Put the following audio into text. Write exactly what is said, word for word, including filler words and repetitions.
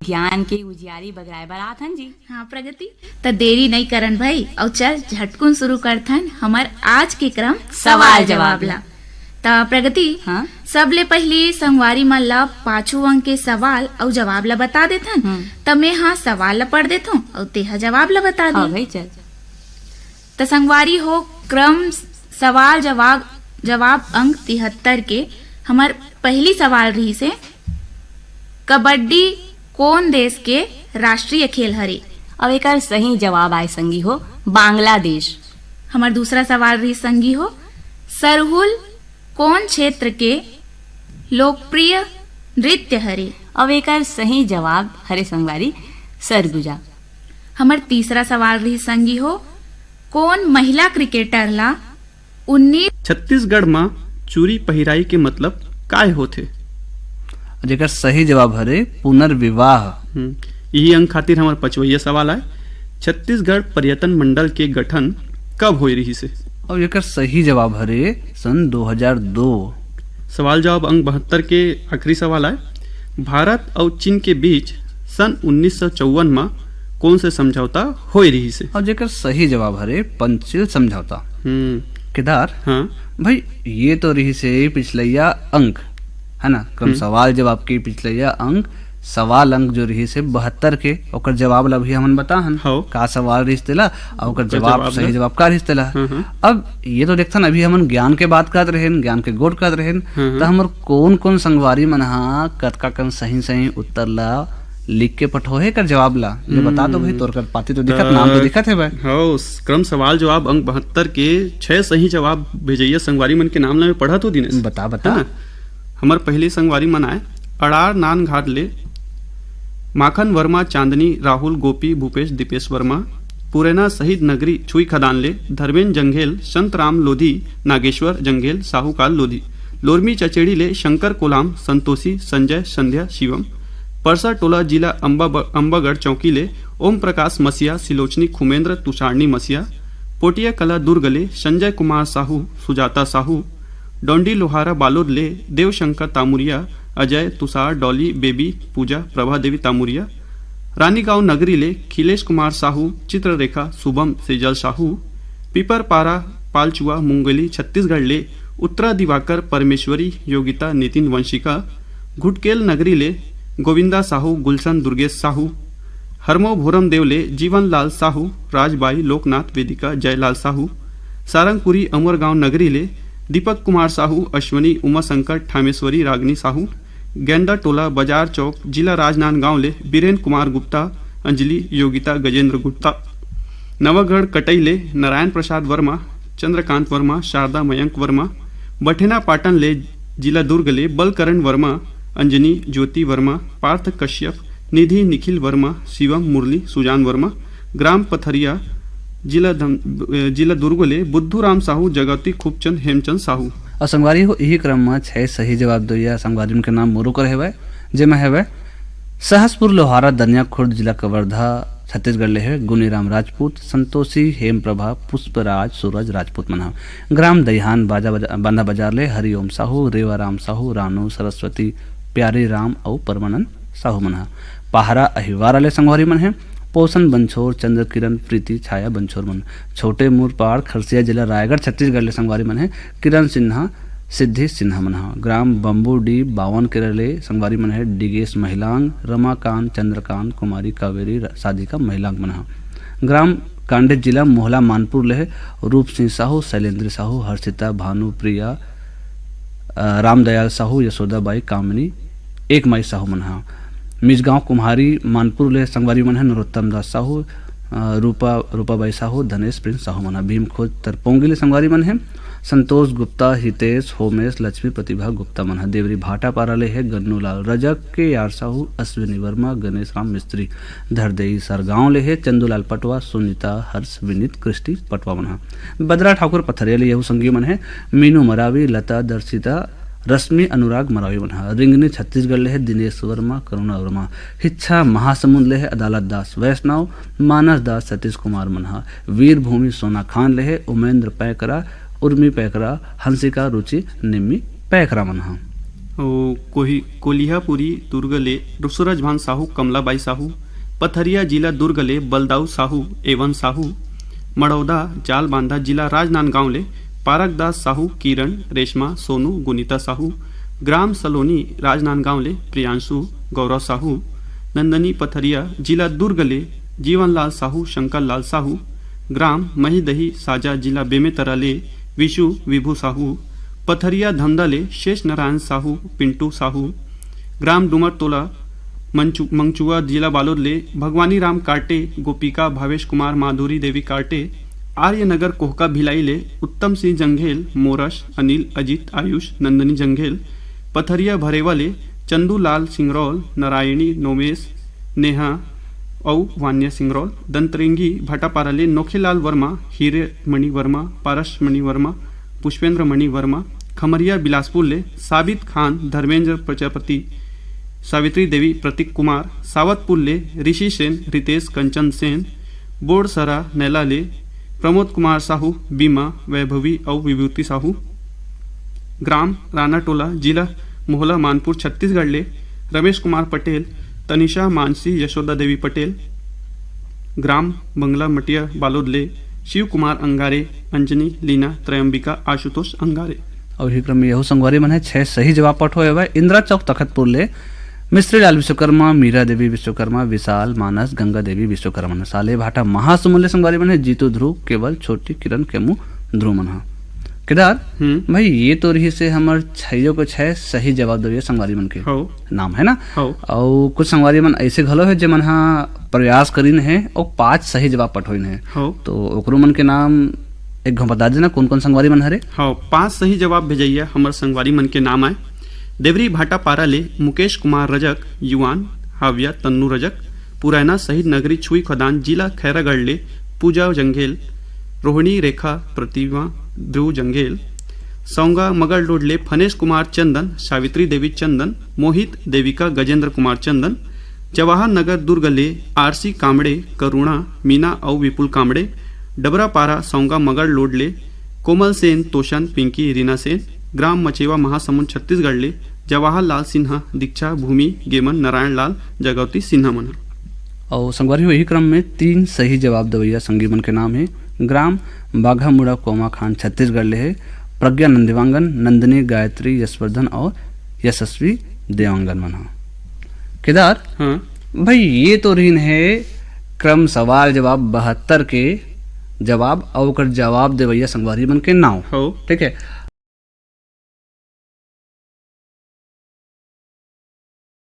ज्ञान के उजियारी बगराए बर आथन जी। हाँ प्रगति, त देरी नइ करन भाई, अउ चल झटकुन शुरू करथन हमर आज के क्रम सवाल सवाल जवाब जवाब ला। ला। त प्रगति, हाँ? सबले पहिली संगवारी मन ला पाछू अंक के सवाल अउ जवाब ला बता देथन। हम्म। त मैं हा सवाल ला पढ़ देथों अउ तेहा जवाब ला बता हाँ दे। भाई, चल। त संगवारी हो, क्रम सवाल जवाब, जवाब अंक तिहत्तर के हमर पहिली सवाल रहिस हे, कबड्डी कोन देश के राष्ट्रीय खेल हरे? अब एकर सही जवाब आय संगी हो, बांग्लादेश। हमर दूसरा सवाल रहिस संगी हो, सरहुल कोन क्षेत्र के लोकप्रिय नृत्य हरे? अब एकर सही जवाब हरे संगवारी, सरगुजा। हमर तीसरा सवाल रहिस संगी हो, कोन महिला क्रिकेटर ला उन्नीस छत्तीसगढ़ म चूरी पहिराई के मतलब काय होथे? जेकर सही जवाब हरे पुनर्विवाह। हम्म, इही अंक खातिर हमर पचवैया सवाल आय, छत्तीसगढ़ पर्यटन मंडल के गठन कब होय रिहिस हे? अउ एकर सही जवाब हरे सन दो हज़ार दो। सवाल जवाब अंक बहत्तर के आखिरी सवाल आय, भारत अउ चीन के बीच सन उन्नीस सौ चौवन म कोन से समझौता होय रिहिस हे? अउ जेकर सही जवाब हरे पंचशील समझौता। हम्म। केदार, हाँ। भाई, ये तो रिहिस हे पिछलैया अंक, है ना, क्रम हम्म। सवाल जवाब के पिछलैया अंक। सवाल अंक जो रिहिस हे बहत्तर के, ओकर जवाब ला भी हमन बताहन। हव। का सवाल रिहिस तेला, अउ ओकर ओकर जवाब, जवाब सही ला। जवाब का रिहिस तेला। हाँ, हाँ। अब ये तो देखथन, अभी हमन ज्ञान के बात करत रहेन, ज्ञान के गोठ करत रहेन, हाँ, हाँ। त हमर कोन-कोन संगवारी मन हा कतका कन सही-सही उत्तर ला लिख के पठोहे कर जवाब ला, ये बता दो भाई, हम्म। तोर कर पाती तो दिखत, नाम तो त दिखत हे भाई। हव, क्रम सवाल जवाब अंक बहत्तर के छह सही जवाब भेजैया संगवारी मन के नाम ला मैं पढ़त हो दिनेश। बता, बता। है ना? हमर पहली संगवारी मन आय, अड़ार नानघाट ले माखन वर्मा, चांदनी, राहुल, गोपी, भूपेश, दीपेश वर्मा, पुरैना शहीद नगरी छुई खदान ले धर्मेन जंघेल, संतराम लोधी, नागेश्वर जंघेल, साहूकाल लोधी, लोरमी चचेड़ी ले शंकर कोलाम, संतोषी, संजय, संध्या, शिवम, परसा टोला जिला अम्बा-, अम्बागढ़ चौकी ले ओम प्रकाश मसिया, सिलोचनी खुमेंद्र, तुषारनी मसिया, पोटिया कला दुर्ग ले संजय कुमार साहू, सुजाता साहू, डोंडी लोहारा बालोद ले देवशंकर तामुरिया, अजय, तुषार, डॉली, बेबी, पूजा, प्रभा देवी तामुरिया, रानीगांव नगरी ले खिलेश कुमार साहू, चित्ररेखा, शुभम, सेजल साहू, पीपरपारा, पालचुआ, मुंगेली, छत्तीसगढ़ ले उत्तरा दिवाकर, परमेश्वरी, योगिता, नितिन, वंशिका, घुटकेल नगरी ले गोविंदा साहू, गुलशन, दुर्गेश साहू, हरमो भोरम देव ले जीवनलाल साहू, राजबाई, लोकनाथ, वेदिका, जयलाल साहू, सारंगपुरी अमरगांव नगरी ले दीपक कुमार साहू, अश्वनी, उमाशंकर, ठामेश्वरी, रागनी साहू, गेंदा टोला, बाजार चौक, जिला राजनांदगांव ले बीरेन कुमार गुप्ता, अंजलि, योगिता, गजेंद्र गुप्ता, नवागढ़ कटई ले नारायण प्रसाद वर्मा, चंद्रकांत वर्मा, शारदा, मयंक वर्मा, बठेना पाटन ले जिला दुर्ग ले बलकरण वर्मा, अंजनी, ज्योति वर्मा, पार्थ कश्यप, निधि, निखिल वर्मा, शिवम, मुरली, सुजान वर्मा, ग्राम पथरिया, जिला धम-, जिला दुर्ग ले बुद्धू राम साहू, जगती, खूबचंद, हेमचंद साहू। अउ संगवारी हो, इही क्रम म छह सही जवाब दोइया संगवारी मन के नाम मोरो कर हेवय, जेमा हेवय सहसपुर लोहारा, दनिया खुर्द, जिला कवर्धा, छत्तीसगढ़ ले हे गुनीराम राजपूत, संतोषी, हेम प्रभा, पुष्पराज, सूरज राजपूत मन ह। ग्राम दईहान बाजा बजा-, बांधा बाजार ले हरिओम साहू, रेवाराम साहू, रानू, सरस्वती, प्यारे राम अउ परमानंद साहू मन ह। पाहरा अहिवारा ले संगवारी मन हे पोषण बंछोर, चंद्र किरण, प्रीति, छाया बंछोर मन। छोटे मुरपाड़ खरसिया जिला रायगढ़ छत्तीसगढ़ ले संगवारी मन हे किरण सिन्हा, सिद्धि सिन्हा मन ह। ग्राम बम्बूडी बावन केरा ले संगवारी मन हे डिगेश महिलांग, रमाकांत, चंद्रकांत, कुमारी, कावेरी, र-, साधिका महिलांग मन ह। ग्राम कांडे जिला मोहला मानपुर ले हे रूप सिंह साहू, शैलेंद्र साहू, हर्षिता, भानु, प्रिया, अ, रामदयाल साहू, यशोदा बाई, कामिनी, एक माई साहू मन ह। मिजगांव कुम्हारी मानपुर ले संगवारी मन ह नरोत्तम दास साहू, अ, रूपा, रूपाबाई साहू, धनेश प्रिंस साहू मन ह। भीमखोज तरपोंगी ले संगवारी मन ह संतोष गुप्ता, हितेश, होमेश, लक्ष्मी, प्रतिभा गुप्ता मन ह। देवरी भाटापारा ले हे गन्नूलाल रजक, के आर साहू, अश्विनी वर्मा, गणेश राम मिस्त्री। धरदेई सरगांव ले हे चंदूलाल पटवा, सुनीता, हर्ष, विनीत, क्रिस्टी पटवा मन ह। बदरा ठाकुर पथरिया ले यहू संगी मन हे मीनू मरावी, लता, दर्शिता, रश्मि, अनुराग मरावी मन ह। रिंगनी छत्तीसगढ़ ले हे दिनेश वर्मा, करुणा वर्मा। हिच्छा महासमुंद ले हे अदालत दास वैष्णव, मानस दास, सतीश कुमार मन ह। वीरभूमि सोनाखान ले हे उमेंद्र पैकरा, उर्मी पैकरा, हंसिका, रुचि, निम्मी पैकरा मन ह। ओ, कोही-, कोलिहापुरी दुर्ग ले रुसुरज भान साहू, कमलाबाई साहू, पथरिया जिला दुर्ग ले बलदाऊ साहू, एवन साहू, मड़ौदा जालबांधा जिला राजनांदगांव ले पारकदास साहू, किरण, रेशमा, सोनू, गुनीता साहू, ग्राम सलोनी राजनांदगांव ले प्रियांशु, गौरव साहू, नंदनी पथरिया जिला दुर्ग ले जीवनलाल साहू, शंकर लाल साहू, ग्राम महीदही साजा जिला बेमेतरा ले विशु, विभू साहू, पथरिया धमदा ले शेष नारायण साहू, पिंटू साहू, ग्राम डूमरतोला मंचु-, मंगचुआ जिला बालोद ले भगवानी राम काटे, गोपिका, भावेश कुमार, माधुरी देवी काटे, आर्य नगर कोहका भिलाई ले उत्तम सिंह जंघेल, मोरस, अनिल, अजीत, आयुष, नंदनी जंघेल, पथरिया भरेवा ले चंदू लाल सिंगरौल, नारायणी, नोमेश, नेहा अउ वान्या सिंगरौल, दंतरेंगी भाटापारा ले नोखेलाल वर्मा, हीरेमणि वर्मा, पारसमणि वर्मा, पुष्पेंद्र मणि वर्मा, खमरिया बिलासपुर ले साबित खान, धर्मेंद्र प्रजापति, सावित्री देवी, प्रतीक कुमार, सावतपुर ले ऋषि सेन, रितेश, कंचन सेन, बोड़सरा नैला ले प्रमोद कुमार साहू, बीमा, वैभवी अउ विभूति साहू। ग्राम रानाटोला, जिला मोहला मानपुर, छत्तीसगढ़ ले रमेश कुमार पटेल, तनिषा, मानसी, यशोदा देवी पटेल। ग्राम बंगला मटिया बालोद ले शिव कुमार अंगारे, अंजनी, लीना, त्रयंबिका, आशुतोष अंगारे। अउ इही क्रम में यहू संगवारी मन हे छह सही जवाब पठ होए हवय। इंदिरा चौक तखतपुर ले मिस्त्री लाल विश्वकर्मा, मीरा देवी विश्वकर्मा, विशाल, मानस, गंगा देवी विश्वकर्मा। साले भाटा महासमुंद ले संगवारी मन हे जीतू, ध्रुव, केवल, छोटी, किरण, केमू, ध्रुव मन ह। केदार, हम्म। भाई, ये तो रहिसे हमर छइयो के छह सही जवाब देवइया संगवारी मन के हव। नाम, है ना? हव। अउ कुछ संगवारी मन अइसे घलो हे जेमन ह प्रयास करिन हे अउ पांच सही जवाब पठोइन हे। हव। तो ओकरो मन के नाम एक घांव बता देना, कोन-कोन संगवारी मन हरे? हव, पांच सही जवाब भेजइया हमर संगवारी मन के नाम आय। देवरी भाटापारा ले मुकेश कुमार रजक, युवान, हाविया तन्नू रजक, पुरैना शहीद नगरी छुई खदान, जिला खैरागढ़ ले पूजा जंघेल, रोहिणी रेखा, प्रतिमा, ध्रुव जंघेल, सौंगा मगरलोड ले फनेश कुमार चंदन, सावित्री देवी चंदन, मोहित, देविका, गजेंद्र कुमार चंदन, जवाहर नगर दुर्ग ले आरसी कामड़े, करुणा, मीना अउ विपुल कामड़े, डबरापारा सौंगा मगरलोड ले कोमल सेन, तोशन, पिंकी, रीना सेन, ग्राम मचेवा महासमुंद छत्तीसगढ़ ले जवाहर लाल सिन्हा, दीक्षा, भूमि, गेमन, नारायण लाल, जगौती सिन्हा मन ह। अउ संगवारी हो, यही क्रम में तीन सही जवाब देवइया संगी मन के नाम हे। ग्राम बाघामुड़ा कोमाखान छत्तीसगढ़ ले हे प्रज्ञा नंदिवांगन, नंदिनी, गायत्री, यशवर्धन अउ यशस्वी देवांगन मन ह। केदार, हाँ। भाई, ये तो रहिन हे क्रम सवाल जवाब बहत्तर के जवाब अउ ओकर जवाब देवइया संगवारी मन के नाव। हो। ठीक है,